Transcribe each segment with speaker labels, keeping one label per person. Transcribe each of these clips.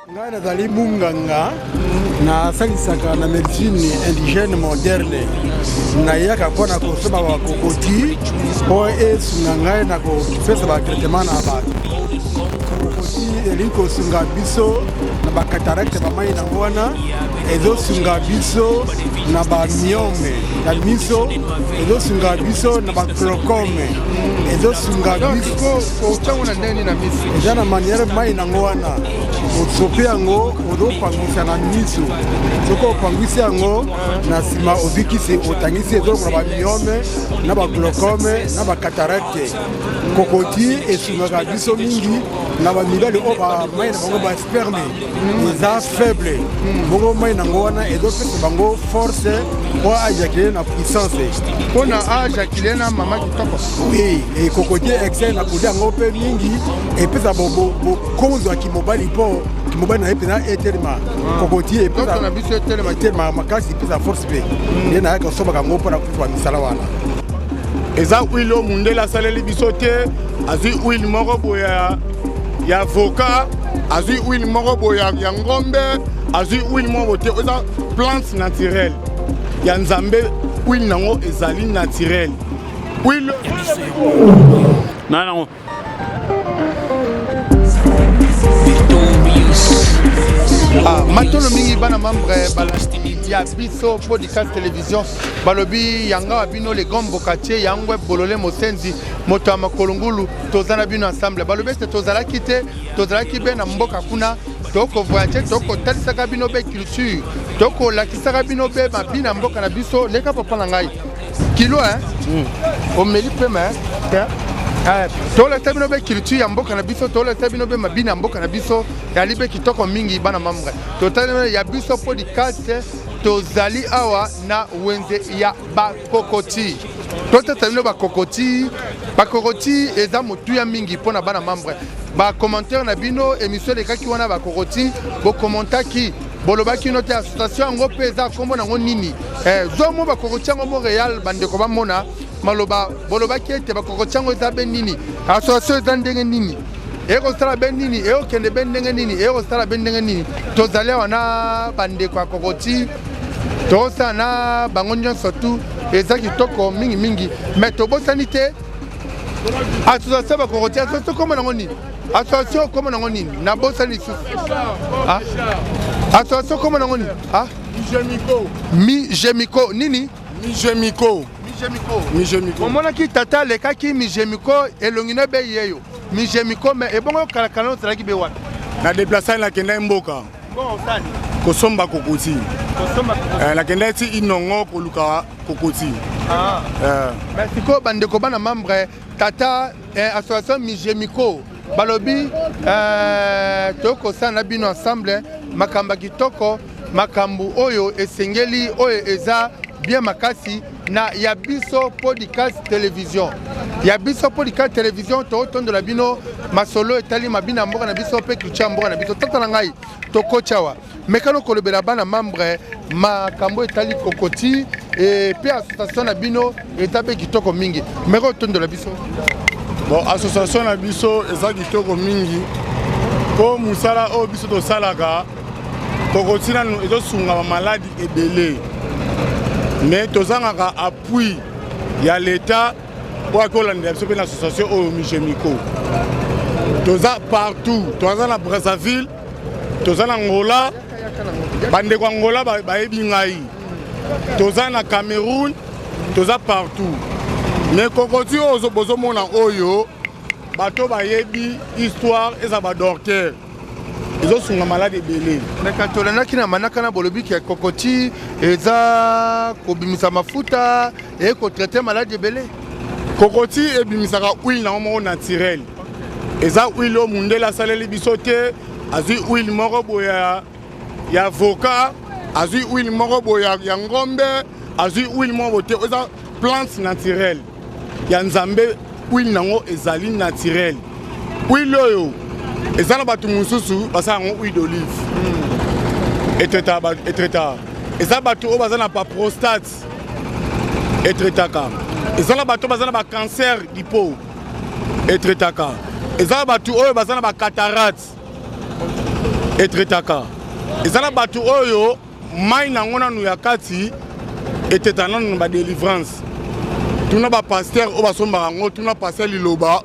Speaker 1: Ngai nazali munganga, nasalisaka na medicine indigène moderne. Nayaka mpo na kosomba bakokoti mpo esunga ngai na kopesa batraitement na bato. Kokoti elingi kosunga biso na bacataracte, bamai nango wana ezosunga biso na bamyome ya miso, ezosunga biso na baglaucome, ezosunga biso. Eza na manière mai nango wana osopi yango, ozopangwisa na miso. Soki opangwisi yango, na nsima ozwi kisi, otangisi, ezolongola bamyome na baglaucome na bacataracte. Kokoti esungaka biso mingi na bamibali oyo bamai na bango basperme eza faible. Bongo mai nango wana ezopesa bango force mpo aéjaculer na puissance.
Speaker 2: Mpona aéjaculer na mama kitoko.
Speaker 1: Oui, ekokoti excès na kolia yango mpe mingi epesa bokonzo ya kimobali, mpo kimobali na ye mpenza etelema. Kokoti
Speaker 2: nzoto na biso etelema.
Speaker 1: Etelema makasi, epesa force mpe nde nayaka kosombaka yango mpona kofufa misala wana.
Speaker 3: Eza huile oyo mundele asaleli biso te. Azwi huile moko boye ya avocat, azwi huile moko boye ya ngombe, azwi huile moko boye te. Eza plante naturelle ya Nzambe. Huile nango ezali naturelle, huile.
Speaker 4: Na nango.
Speaker 2: Ah, matolo mingi bana membre balandi ya biso podcast télévision. Balobi yanga wa bino le grand bocatier yangwe bolole mosenzi moto ya makolo ngulu. Toza na bino ensemble. Balobi ete tozalaki te, tozalaki be na mboka kuna, tokovoyage, tokotalisaka bino be culture, tokolakisaka bino be mabi na mboka na biso. Leka papa na ngai kilo hein? Omeli pema hein? Tolakisa bino be culture ya mboka na biso, tolakisa bino be mabina ya mboka na biso. Yali be kitoko mingi. Bana membre, totali ya biso podcast. Tozali awa na wenze ya bakokoti. Totata bino bakokoti. Bakokoti eza motuya mingi mpona bana membre. Bacommentaire na bino, émission elekaki wana, bakokoti bokommentaki, bolobaki no te association yango mpe eza nkombo nango nini? Zwa mo bakokoti yango Montréal, bandeko bamona maloba bolobaki ete bakokoti yango eza be nini, association eza ndenge nini, ekosala be nini, ekokende be ndenge nini, ekosala be ndenge nini. Tozali awa na bandeko ya kokoti, tozosala na bango nyonso tu. Eza kitoko mingimingi, mais tobosani te association bakokoti. Association kombo nango nini? Association kombo nango nini? Nabosani lisusu. Association kombo nango nini?
Speaker 3: Mijemiko.
Speaker 2: Mijemiko nini?
Speaker 3: Mijemiko.
Speaker 2: Mijemiko.
Speaker 3: Mijemiko.
Speaker 2: Omonaki tata alekaki Mijemiko, elongi no ebe yeyo Mijemiko. Mais ebongo kalakala ozalaki be wapi?
Speaker 3: Na déplaçaki, nakendaki mboka kosomba kokoti. Nakendaki ti Inongo koluka kokoti.
Speaker 2: Mais sikoyo bandeko bana membre, tata, association Mijemiko balobi tokosala na bino ensemble makambo ya kitoko, makambo oyo esengeli, oyo eza bien makasi na ya biso podcast télévision. Ya biso podcast télévision, totondola bino masolo etali mabina ya mboka na biso mpe culture ya mboka na biso. Tata na ngai, tokoti awa, mekano kolobela bana membre makambo etali kokoti mpe association na bino eza mpe kitoko mingi. Meko otondola biso.
Speaker 3: Bon, association na biso eza kitoko mingi mpo mosala oyo biso tosalaka, kokoti nanu ezosunga bamaladi ebele, mais tozangaka appui ya l'État oyo akolandela biso mpe na association oyo Mijemiko. Toza partout, toza na Brazzaville, toza na Angola, bandeko Angola bayebi ngai, toza na Cameroun, toza partout. Mais kokoti oyo bozomona oyo, bato bayebi histoire, eza badocteur, ezosunga maladi ebele.
Speaker 2: Mais kasi tolandaki na manaka na bolobi ke kokoti eza kobimisa mafuta, ekotraite maladi ebele.
Speaker 3: Kokoti ebimisaka huile nango moko naturel. Eza huile oyo mundele asaleli biso te. Azwi huile moko boye ya avocat, azwi huile moko boye ya ngombe, azwi huile moko boye te. Eza plante naturelle ya Nzambe. Huile nango ezali naturelle. Huile oyo eza na bato mosusu basala yango huile d'olive, etraitaka. Eza bato oyo baza na baprostate, etraitaka. Eza na bato oyo baza na bacancer du peau, etraitaka. Eza na bato oyo baza na bacataracte. Etraitaka. Eza na bato oyo mai na yango nanu ya kati eteta nanu na badelivrance. Tuna bapasteur oyo basombaka yango, tuna pasteur Liloba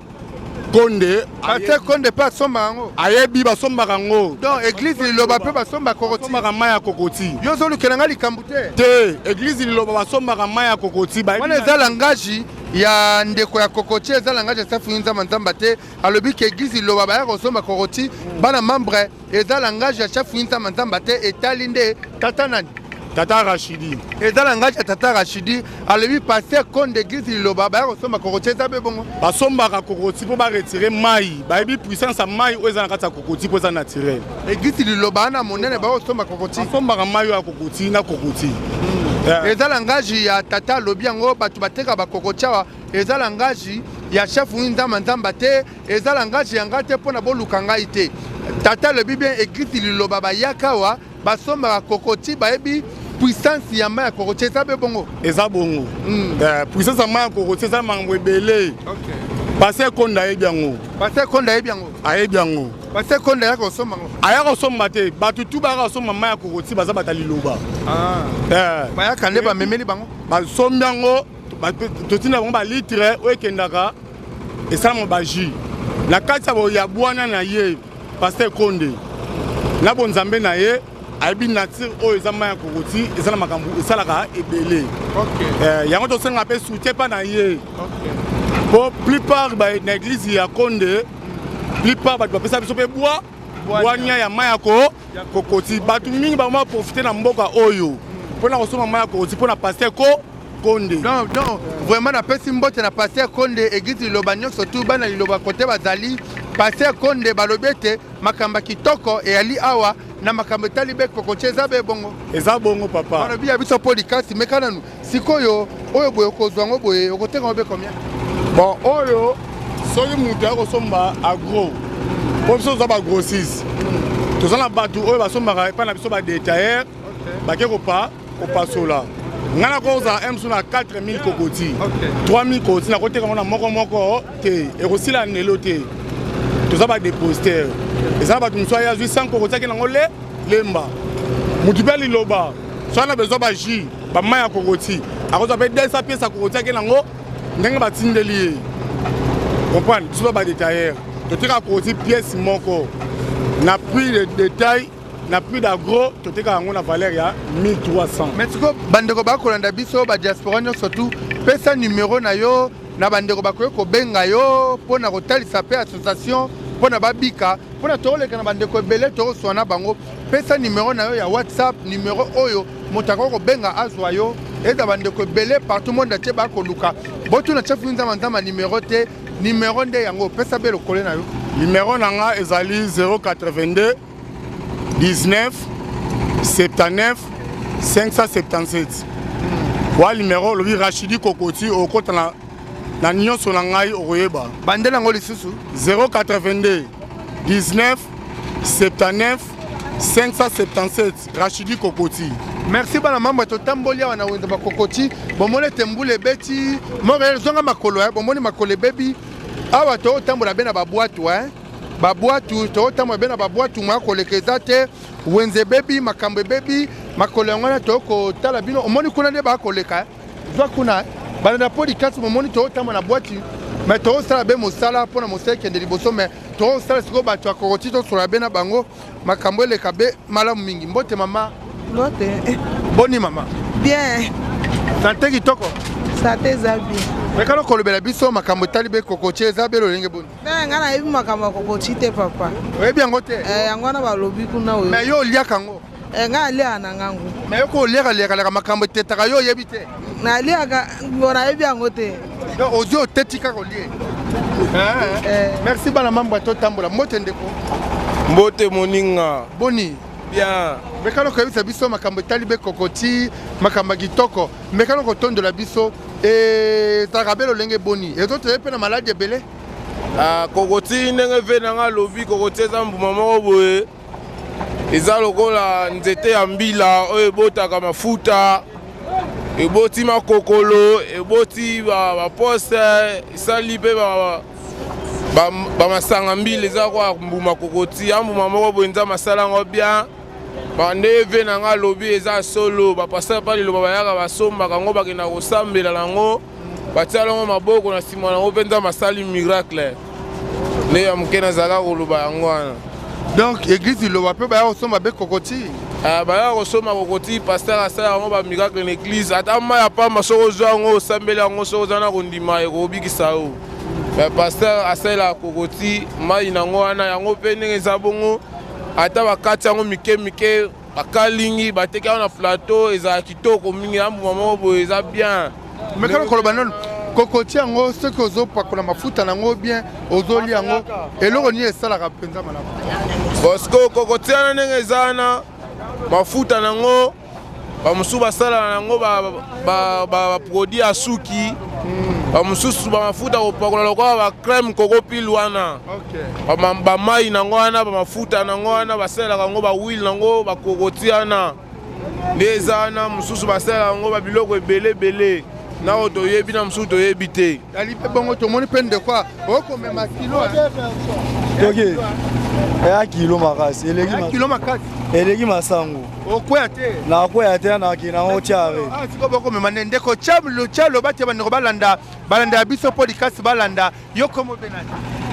Speaker 3: Konde.
Speaker 2: Pasteur Konde mpe asomba yango.
Speaker 3: Ayebi basombaka yango.
Speaker 2: Donc église Liloba mpe basomba kokoti.
Speaker 3: Basombaka mai ya kokoti.
Speaker 2: Yo ozolukela nga likambo te.
Speaker 3: Te, église Liloba basombaka mai ya kokoti.
Speaker 2: Wana eza langage ya ndeko ya kokoti, eza langage ya Safu Nzamba Nzamba te. Alobi ke église Liloba baya kosomba kokoti, bana membre, eza langage ya Safu Nzamba Nzamba te. Etali nde tata nani?
Speaker 3: Tata Rachidi.
Speaker 2: Eza langage ya tata Rachidi. Alobi pasteur Konde église Liloba baya kosomba kokoti, eza be bongo.
Speaker 3: Basombaka kokoti mpo baretire mai, bayebi puissance ya mai oyo eza na kati ya kokoti mpo eza naturel.
Speaker 2: Église Liloba wana monene baya kosomba kokoti.
Speaker 3: Basombaka mai oyo ya kokoti na kokoti.
Speaker 2: Eza langage ya tata alobi yango, bato bateka bakokoti awa, eza langage ya chef Nzamba Nzamba te, eza langage ya ngai te mpona boluka ngai te. Tata alobi bien église Liloba bayaka awa basombaka kokoti, bayebi puissance ya mai ya kokoti, eza be bongo.
Speaker 3: Eza bongo. Puissance ya mai ya kokoti eza makambo ebele. Pasteur Konde ayebi yango.
Speaker 2: Pasteur Konde ayebi yango.
Speaker 3: Ayebi yango.
Speaker 2: Pasteur Konde ayaka kosomba yango.
Speaker 3: Ayaka kosomba te, bato tu bayaka kosomba mai ya kokoti baza bato ya Liloba.
Speaker 2: Bayaka nde bamemeli bango.
Speaker 3: Basombi yango, totinda bango balitre oyo ekendaka esalama ba jus. Na kati ya bwana na ye Pasteur Konde na bonzambe na ye ayebi nature oyo eza mai ya kokoti, eza na makambo esalaka ebele. Yango tosenga mpe soutien mpa na ye. Po plupart na église ya Konde, plupart bato bapesa biso mpe bwa bwania ya mai ya kokoti. Bato mingi bango baprofite na mboka oyo mpona kosomba mai ya kokoti mpona pasteur Konde.
Speaker 2: Non, non, vraiment napesi mbote na pasteur Konde, église Liloba nyonso tu bana Liloba kote bazali. Pasteur Konde balobi ete makambo ya kitoko eyali awa na makambo etali be kokoti, eza be bongo.
Speaker 3: Eza bongo papa.
Speaker 2: Balobi ya biso po likasi meka nanu sikoyo oyo boye okozwa yango boye okoteka yango be combien?
Speaker 3: Bon, oyo soki moto ya kosomba agro, po biso toza ba grossiste, toza na bato oyo basombaka epai na biso ba détailleur, bake kopa kopasola. Ngai nakozala m so na 4000 kokoti, 3000 kokoti, nakoteka yango na moko moko te, ekosila nelo te. Toza ba dépositaire, eza na bato mosusu aye azwi 100 kokoti ake nango le lemba. Motu mpe Liloba so ana besoin ba jus bamai ya kokoti, akozwa mpe 200 pièce ya kokoti ake nango ndenge batindeli ye. Comprendre, biso ba détailleur totekaka kokoti pièce moko na prix de détail, na prix d'agro totekaka yango na valeur ya 1300.
Speaker 2: Mais sikoyo bandeko bakolanda biso ba diaspora nyonso tu, pesa numero na yo na bandeko bakoki kobenga yo mpona kotalisa mpe association mpona babika, mpona tokoleka na bandeko ebele tokoswana na bango. Pesa numero na yo ya WhatsApp, numero oyo moto akoki kobenga azwa yo. Eza bandeko ebele partout monde atie bakoluka botuna chef Nzamba Nzamba numero te, numero nde yango, pesa be lokole na yo.
Speaker 3: Numero na nga ezali 082 19 79 577. Wa numero olobi Rachidi Kokoti, okota na nyonso na ngai okoyeba.
Speaker 2: Bandela yango lisusu.
Speaker 3: 082 19 79 577, Rachidi Kokoti.
Speaker 2: Merci bana mambo totamboli awa na wenze bakokoti, bomoni ete mbula ebeti moko ezonga makolo, bomoni makolo ebebi awa. Totambola be na babwatu, babwatu totambola be na babwatu, moya koleka eza te. Wenze ebebi, makambo ebebi, makolo yango wana tokotala bino. Omoni kuna nde bakoleka, zwa kuna balanda po likasi. Bomoni totambola na bwati, mais tozosala be mosala mpona mosala ekende liboso. Mais tozosala sikoyo bato ya kokoti, tosola be na bango, makambo eleka be malamu mingi. Mbote mama.
Speaker 5: Mbote.
Speaker 2: Boni mama?
Speaker 5: Bien.
Speaker 2: Santé kitoko?
Speaker 5: Santé eza bien.
Speaker 2: Mekano kolobela biso makambo etali be kokoti, eza be lolenge boni?
Speaker 5: Ngai nayebi makambo ya kokoti te papa.
Speaker 2: Oyebi yango te?
Speaker 5: Yango wana balobi kuna oyo.
Speaker 2: Mais yo oliaka yango?
Speaker 5: Ngai aliaka na ngangu.
Speaker 2: Mais yo ko oliaka liaka makambo etetaka, yo oyebi te?
Speaker 5: Naliaka bo nayebi yango te.
Speaker 2: Donc ozwi oteti kaka olie. Merci bana mambo totambola. Mbote ndeko.
Speaker 6: Mbote moninga.
Speaker 2: Boni?
Speaker 6: Bien.
Speaker 2: Mekano koyebisa biso makambo etali be kokoti, makambo ya kitoko. Mekano kotondola biso ezalaka be lolenge boni? Ezotele mpe na maladi ebele.
Speaker 6: Kokoti ndenge ve nanga alobi, kokoti eza mbuma moko boye, eza lokola nzete ya mbila oyo ebotaka mafuta, eboti makokolo, eboti baposte, esali mpe Bamasanga mbila eza kwa mbuma kokoti ya mbuma moko boye, Nzambe asala yango bien. Bande ve na nga alobi eza solo. Bapasteur pa liloba bayaka, basombaka yango, bakenda kosambela nango, batiala yango maboko na nsima nango mpe Nzambe asali miracle. Nde ya moke nazalaka koloba yango wana.
Speaker 2: Donc église liloba mpe baya kosomba be kokoti?
Speaker 6: Baya kosomba kokoti. Pasteur asala yango bamiracle na église. Ata mai ya pamba, soki ozwa yango, osambeli yango, soki oza na kondima, ekobikisa yo. Pasteur asalelaka kokoti, mai nango wana, yango mpe ndenge eza bongo, ata bakati yango mike mike, bakalingi, bateki yango na plateau, ezala kitoko mingi. Ya mbuma moko boye eza bien.
Speaker 2: Mais kaka koloba nano, kokoti yango, soki ozopakola mafuta nango bien, ozolia yango, eloko nini esalaka mpenza malamu?
Speaker 6: Parce que kokoti wana, ndenge eza wana, mafuta nango, bamosusu basalaka yango baproduit ya suki, bamosusu bamafuta kopakola lokola bacrème kokopile wana, bamai nango wana, bamafuta nango wana, basalelaka yango bahuile nango, bakokoti wana nde eza wana. Mosusu basalelaka yango babiloko ebele ebele na oyo toyebi, na mosusu toyebi te.
Speaker 2: Ali mpe bongo, tomoni mpe ndeko okomema kilo.
Speaker 7: Toki eya kilo makasi, eleki.
Speaker 2: Kilo makasi.
Speaker 7: Eleki masango.
Speaker 2: Okwea te?
Speaker 7: Nakwea te, nakende nango tiare.
Speaker 2: Sikoyo bokomema nde ndeko tia loba te, bandeko balanda, balanda ya biso mpo likasi balanda yo. Komo mpe nani?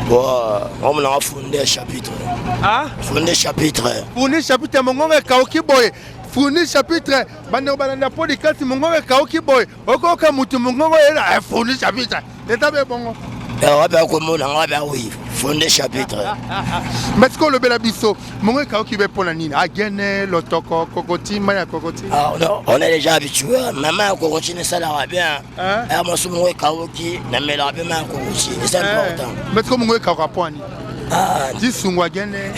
Speaker 8: Bon, on a fondé chapitre.
Speaker 2: Ah?
Speaker 8: Fondé chapitre.
Speaker 2: Fourni chapitre, mongongo ekauki boye. Fourni chapitre, bandeko balanda mpo likasi, mongongo ekauki boye. Okoyoka mutu mongongo yela fourni chapitre. Eza be bongo?
Speaker 8: Wapi akomona nga wapi? Oui, fondé chapitre.
Speaker 2: Mais sikoyo olobela biso, mongo ekauki be mpo na nini? Agene lotoko kokoti, mai ya kokoti.
Speaker 8: Ah, non, on est déjà habitué. Maman ya kokoti nesalaka bien. Ya mosu mongo ekauki, namelaka mpe mai ya kokoti. C'est important.
Speaker 2: Mais sikoyo mongo ekauka mpo ani? Disungu agene?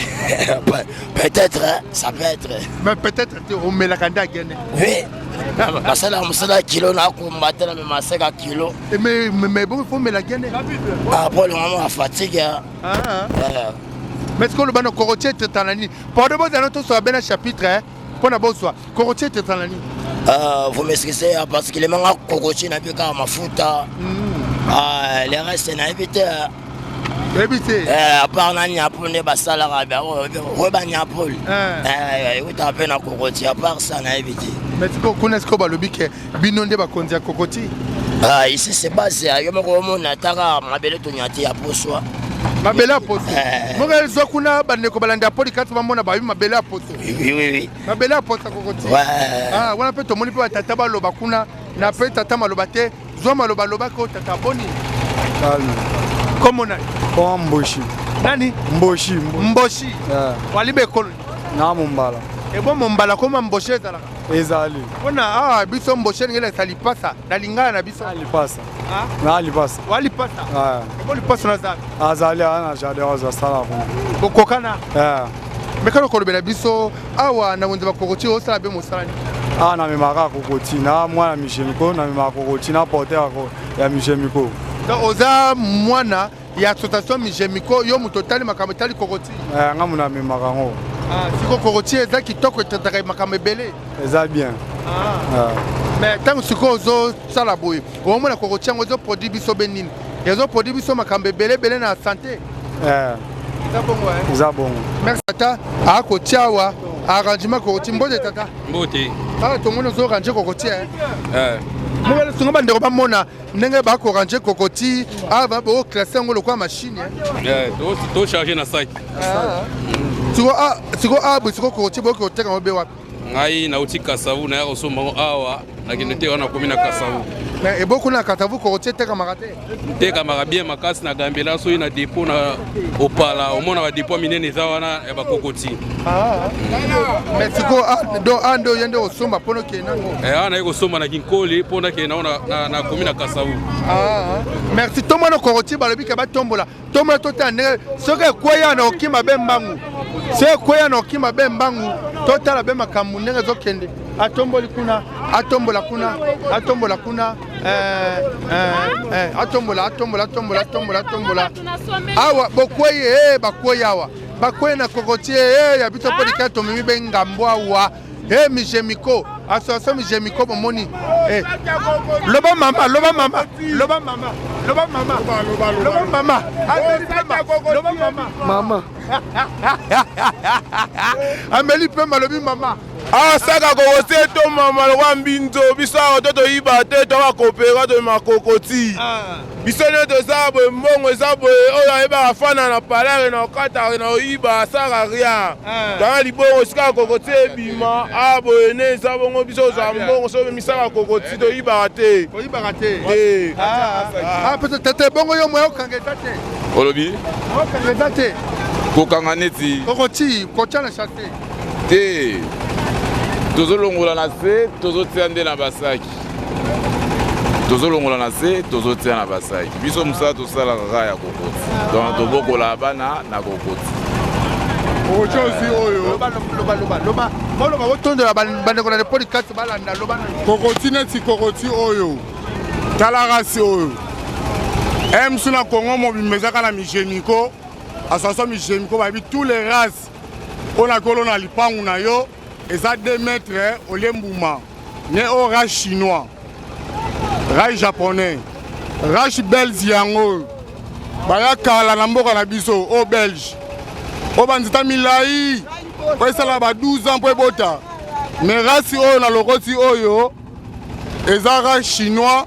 Speaker 8: Peut-être, ça peut être.
Speaker 2: Mais peut-être te, omelaka nde agene?
Speaker 8: Oui, nasalaka mosala kilo, nakomba te, namema seka kilo.
Speaker 2: Mais bon, il faut omela gene.
Speaker 8: Ah, po olonga mwa fatigue.
Speaker 2: Mais sikoyo oloba na kokoti etetana nini? Pardon, bozala tosoka be na chapitre mpona bozwa kokoti etetana nini?
Speaker 8: Vous m'excusez, parce que lemanga kokoti nayebi kaka mafuta. Le reste nayebi te.
Speaker 2: Oyebi te?
Speaker 8: À part na nyapole nde basalaka oyo banyapole eutaka mpe na kokoti. À part ça, nayebi te.
Speaker 2: Mais sikoyo kuna, sikoyo balobi ke bino nde bakonzi ya kokoti.
Speaker 8: Ah, ici c'est base yo moko omona ataka mabele tonya te ya poswa.
Speaker 2: Mabele ya poso moko ezwa kuna, bandeko balanda ya poli kati bamona bayebi mabele ya poso.
Speaker 8: Oui.
Speaker 2: Mabele ya poso ya kokoti wana mpe tomoni mpe batata baloba kuna na mpe tata maloba te, zwa maloba alobaki oyo. Tata, boni? Kombo nani?
Speaker 7: Koma Mboshi.
Speaker 2: Nani?
Speaker 7: Mboshi.
Speaker 2: Mboshi waliba ekolo?
Speaker 7: Na Mombala.
Speaker 2: Ebo Mombala, koma Mboshi ezalaka?
Speaker 7: Ezali.
Speaker 2: Mpona awa biso Mboshi elingi elakisa lipasa na lingala na biso.
Speaker 7: Lipasa na lipasa.
Speaker 2: Wa lipasa. Ebo lipasa naza?
Speaker 7: Azali aza na jardin, azasala kuna.
Speaker 2: Bokokana. Mais kaka kolobela biso, awa na wenze bakokoti, osala mpe mosala nini?
Speaker 7: Awa namemaka kokoti na mwana Mishemiko, namemaka kokoti na porteur ya Mishemiko.
Speaker 2: Donc oza mwana ya association Mishemiko, yo moto otali makambo etali kokoti?
Speaker 7: Nga mo namemaka yango.
Speaker 2: Siko kokoti eza kitoko, etetaka makambo ebele.
Speaker 7: Eza bien.
Speaker 2: Mais ntango sikoyo ozosala boye, omona kokoti yango ezoproduit biso be nini? Ezoproduit biso makambo ebele ebele na santé. Eza bongo?
Speaker 7: Eza bongo.
Speaker 2: Merci tata. Akotia awa arrangement kokoti. Mbote tata.
Speaker 4: Mbote.
Speaker 2: Kaka tomoni ozorange kokoti. Mokele sunga bandeko bamona ndenge bakorange kokoti awa, boclasse yango lokola machine.
Speaker 4: Tocharge na sac.
Speaker 2: Siko awa boye, siko kokoti boyoki koteka yango be wapi?
Speaker 4: Ngai nauti Kasavu, naya kosomba yango awa, nakende te wana, nakomi na Kasavu.
Speaker 2: Mais eboku na Kasavu kokoti etekamaka te?
Speaker 4: Tekamaka bien makasi na Gambela, soki na dépôt na Opala, omona badépôt minene eza wana ya bakokoti.
Speaker 2: Mais siko donc awa nde oye nde kosomba mpona okende nango?
Speaker 4: Awa naye kosomba na Kinkole mpo nakende nango, nakomi na Kasavu.
Speaker 2: Merci. Tomona kokoti, balobi ke batombola, tomona, totala ndenge soki ekweya na okima be mbangu, soki ekweya na okima be mbangu. Totala be makambo ndenge ezokende. Atomboli kuna, atombola kuna, atombola kuna, atombola, atombola, atombola, atombola, atombola awa. Bokwei e, bakwei awa, bakwei na kokoti e ya biso mpo lika tomemi be ngambo awa e Mishemiko. Association Mijemiko bomoni. Eh. Loba mama, loba mama, loba mama, loba mama, loba mama. Loba mama.
Speaker 1: Mama.
Speaker 2: Ameli pema lobi mama.
Speaker 6: Awa saka kokoti etomama lokwa mbinzo biso awa to toyiba te to bakopera tomema kokoti ah. biso nde toza boye mbongo eza boye oyo ayebaka fana na palare na okatare na oyiba asaka rien ah. tanga libongo esika kokoti ebima a ah, boye nde eza bongo biso ozwa mbongo so omemisaka kokoti toyibaka te
Speaker 2: oyibaka te tete bongo yo moya okanga eza te
Speaker 9: olobi
Speaker 2: okanga eza te
Speaker 9: kokanga neti
Speaker 2: kokoti kotya na chase
Speaker 9: te tozolongola na se tozotia nde na basaki tozolongola na se tozotia na basaki biso mosala tosalaka kaka ya kokoti donc tobokolaka bana na kokoti
Speaker 3: okocozi oyo
Speaker 2: boloba botondola bandeko na lepolikasi balanda loba
Speaker 3: kokoti neti kokoti oyo tala rasi oyo msu na congo mobimba ezaka na mijemiko association mijemiko bayebi tous les races oyo na kolo na lipangu na yo eza 2 mètre olie mbuma ne oyo race chinois race japonais race belge yango oyo baya kala na mboka na biso oyo belge oyo banzeta milai po esala ba 12 ans mpo ebota mais race oyo na lokoti oyo eza race chinois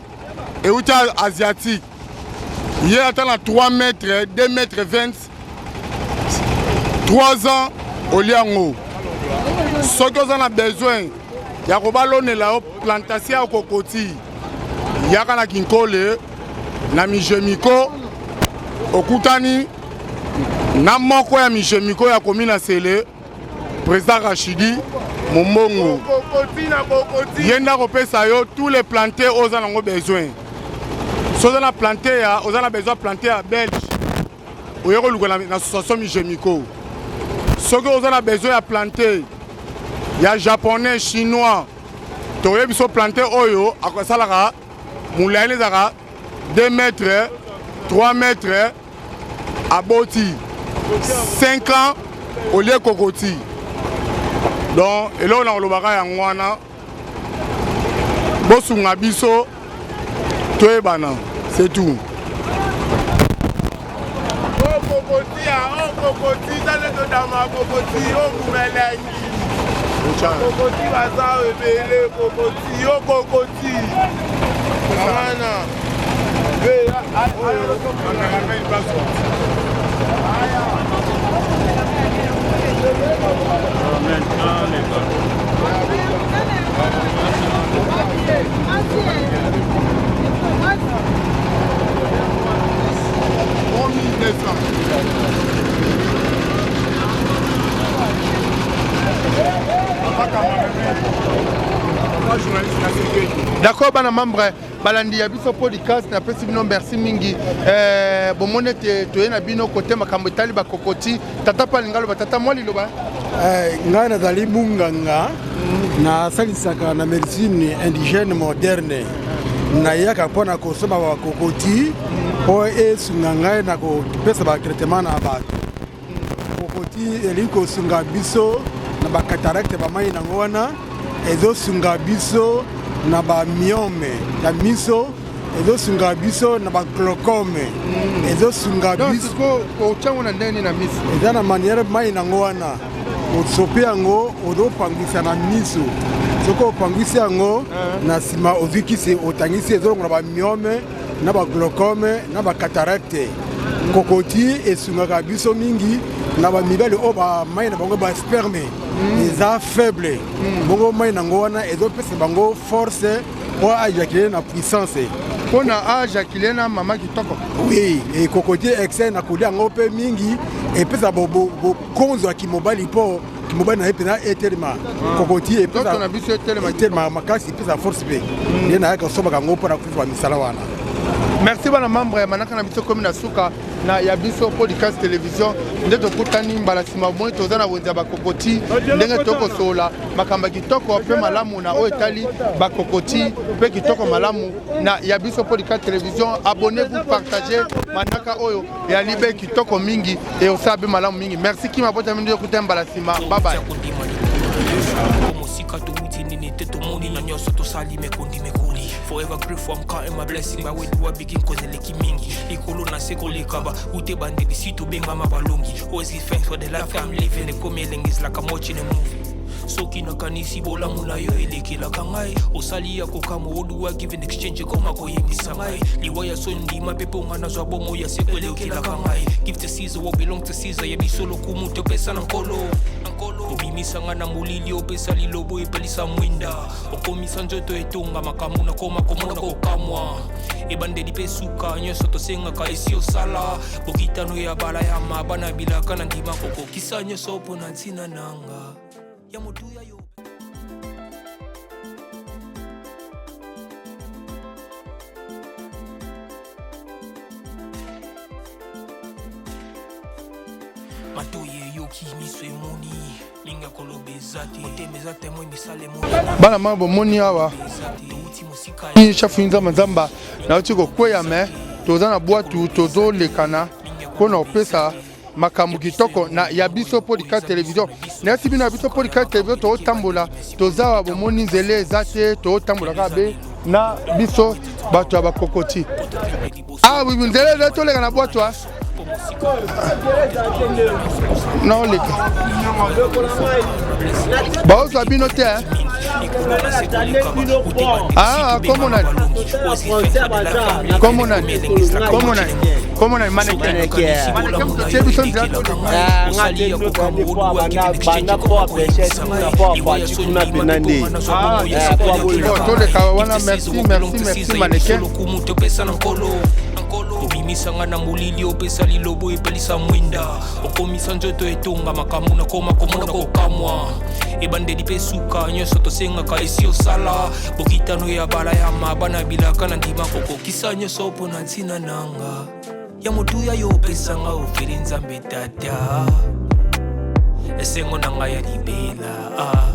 Speaker 3: euti asiatique ye ata na 3 mètre 2 mètre 20 3 ans olia yango soki oza na besoin ya kobalonela yo plantation ya kokoti yaka na kinkole na mijemiko okutani na moko ya mijemiko ya komi na sele président rachidi mombongo ye nde akopesa yo tous les plante oyo oza nango besoin soki oza na plante ya oza na besoin plante ya belge oye koluka na association mijemiko soki oza na besoin ya plante ya japonais chinois toyebi biso plante oyo asalaka molai ezalaka 2 mètre 3 mètre aboti 5 ans olie kokoti donc eloko na kolobaka yango wana bosunga biso toyebana c'est tout
Speaker 6: okokoti okokoti tale todama kokoti omumelengi kokoti baza ebele kokoti okokoti wana
Speaker 2: D'accord bana membre balandi ya biso podcast napesi bino merci mingi eh, bomoni ete toye na bino kote makambo etali bakokoti tata mpe alinga aloba tata mwa liloba
Speaker 1: eh, ngai nazali munganga nasalisaka na médecine indigène moderne nayaka mpo na kosomba bakokoti mpo esunga ngai na kopesa batraitement na bato kokoti elingi kosunga biso na bacataracte bamai nango wana ezosunga biso na bamiome ya miso ezosunga biso na baglocome mm. ezosunga
Speaker 2: biso otyango na ndenge nini na miso
Speaker 1: eza na maniere mai nango wana osopi yango ozopangwisa na miso soki opangwisi yango eh. na nsima ozwi kisi otangisi ezolongola bamiome na baglocome na bacataracte kokoti esungaka biso mingi na bamibali oyo bamai na bango basperme mm. eza faible mm. bongo mai nango wana ezopesa bango force mpo ajakile na puissance
Speaker 2: mpo na ajakile na mama kitoko
Speaker 1: oui ekokoti excès na kolia yango mpe mingi epesa bokonzo ya kimobali mpo kimobali na ye mpenza etelema ah. kokoti
Speaker 2: epesa biso
Speaker 1: etelema makasi epesa force mpe hmm. nde nayaka kosombaka yango mpo na kofufa misala wana
Speaker 2: merci bana membre ya manaka na biso komi na suka na ya biso podcast television nde tokutani mbala nsima bomoni toza na wenze ya bakokoti ndenge tokosolola makambo ya kitoko mpe malamu na oyo etali bakokoti mpe kitoko malamu na ya biso podcast television abonnez-vous partagez manaka oyo ya libe kitoko mingi e osala mpe malamu mingi merci kima botami nde okuta mbala nsima babaye
Speaker 10: mosika towuti nini te tomoni osali mekondi mekoli. Forever grateful, I'm counting my blessing. By where do I begin? Cause eleki mingi likolo na se koleka ba ute bandeli si tobengama balongi. Always give thanks for the life I'm living. Ekomi elengi is like I'm watching a movie. Soki nakanisi bolamu na yo elekelaka ngai, osali ya kokamwa. Oduwa give in exchange ekoma koyebisa ngai liwa ya so ndima mpe mponga nazwa bomo ya seko elekelaka ngai. Give to Caesar what belong to Caesar. Ya biso lokumu topesa na Nkolo. Obimisa ngai na molili, opesa lilobo epelisa mwinda, okomisa nzoto etonga makambo nakoma komona kokamwa. Ebandeli mpe suka nyonso tosengaka esi osala bokitano ya bala ya mabana bilaka na ndima kokokisa nyonso mpo na ntina nanga ya motuya yo. Matoyi eyoki, miso emoni, mingi ya koloba eza te, motema eza témoin, misala emoni.
Speaker 2: Bana ma bomoni awa chef nzamba nzamba nauti kokweya, me toza na bwatu, tozolekana mpona kopesa makambo kitoko na ya biso podcast télévision. Nayesi bino ya biso podcast télévision, tozotambola, toza awa, bomoni nzela eza te, tozotambola kaka be na biso bato ya bakokoti. Ah, nzela eza, toleka na bwatu a naoleka, baozwa bino te. Ah, kombo nani? Kombo nani? Kombo nani? Kombo nani? Mannequin, totie biso nzela. Toleka wana. Merci, merci, merci, mannequin.
Speaker 10: Topesa na Nkolo. Obimisa nga na molili, opesa lilobo epelisa mwinda, okomisa nzoto etonga makambo nakoma komona kokamwa. Ebandeli mpe suka nyonso tosengaka esi osala bokitano ya bala ya mabana bilaka na ndima kokokisa nyonso mpo na ntina nanga ya motuya yo opesanga ofeli. Nzambe Tata, esengo na ngai ya libela. Ah.